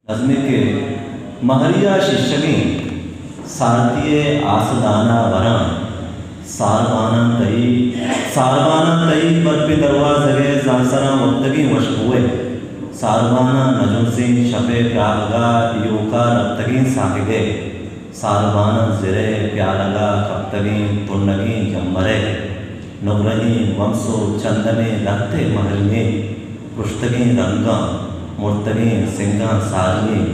نظمے کہ مہری ءَ شیشگیں سارتی ءِ آسدان ءَ وراں۔ سارباناں تئی، سارباناں تئی برپیں دروازگ ءِ زانسراں وپتگیں وشبو ءِ۔ سارباناں نجنزیں شپ ءِ پراہگ ءَ ایوک ءَ رپتگیں ساہگ ءِ۔ سارباناں زر ءِ پیالگ ءَ کپتگیں تنگیں جمبر ءِ۔ نگرہیں ومس ءُ چندن ءِ لہتے مہری ءِ۔ پرشتگیں رنگاں، مرتگیں سنگاں ساری ءِ۔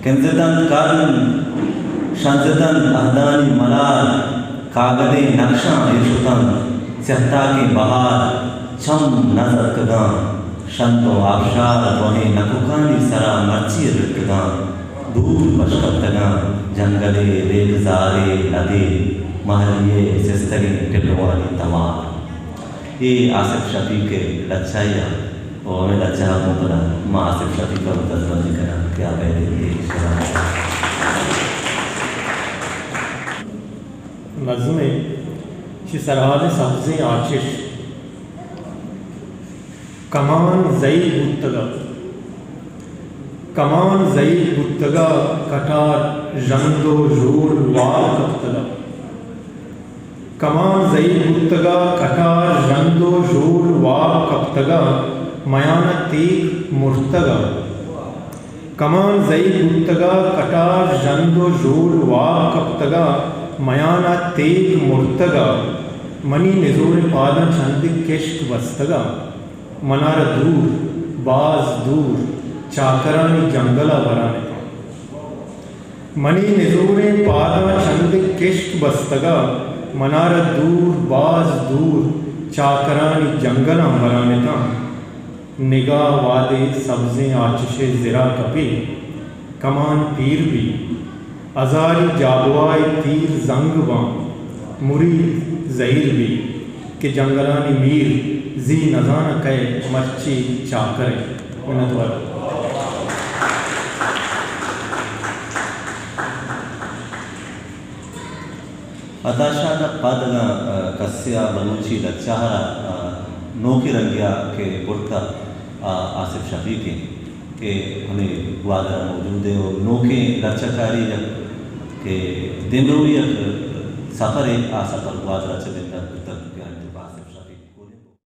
کنز دنت کرن، شنز دنت عہدانی ملار۔ کاگدیں نقشاں ایر شتنت سیاہ تاکیں بہار۔ چم نہ زتکگاں شنت ءُ آبشار، درہیں نککانی سرا مرچی ءَ لٹکگاں۔ دور پش کپتگاں جنگلے، ریگزارے، ندے، مہری ءِ سستگیں ٹلوانی توار۔ اے آصف شفیق ءِ لچہ ءَ، ءُ ہمے لچہ ءَ گوں پدا ما آصف شفیق ءَ دزبندی کناں کہ آ بئیت ءُ اے شعر ءَ۔ نظمے چہ سرحال سبزیں آچش۔ کمان زہیر بوتگ ءَ، کمان زہیر بوتگ ءَ، کٹار ژند ءُ ژول واب کپتگ ءَ۔ کمان زہیر بوتگ ءَ، کٹار ژند ءُ ژول واب کپتگ ءَ، میان ءَ تیگ مرتگ ءَ۔ کمان زہیر بوتگ ءَ، کٹار ژند ءُ ژول واب کپتگ ءَ، میان ءَ تیگ مرتگ ءَ۔ منی نزوریں پاداں چندے کشک بستگ ءَ، منارا دور، باز دور، چاکرانی جنگل ءَ بران اتاں۔ منی نزوریں پاداں چندے کشک بستگ ءَ، منارا دور، باز دور، چاکرانی جنگلاں بران اتاں۔ نگاہ وہدے سبزیں آچش ءِ زرا کپی، کمان پیر بی، ہزاری جابوا ءِ تیر زنگ باں، مرید زہیر بی کہ جنگلانی میر زی نزاناں کئے مرچی چاکر انت۔ منتوار۔ عطا شاد ءَ پد اگاں، آ، کسے ءَ بلوچی لچہ ءَ را، آ، نوکیں رنگے ءَ کہ برتہ، آ، آصف شفیق انت کہ ہمے گوادر ءَ موجود انت ءُ نوکیں لچہ کاری یک کہ دیمروی یک سفرے، آ سفر گوادر ءَ چہ بندات۔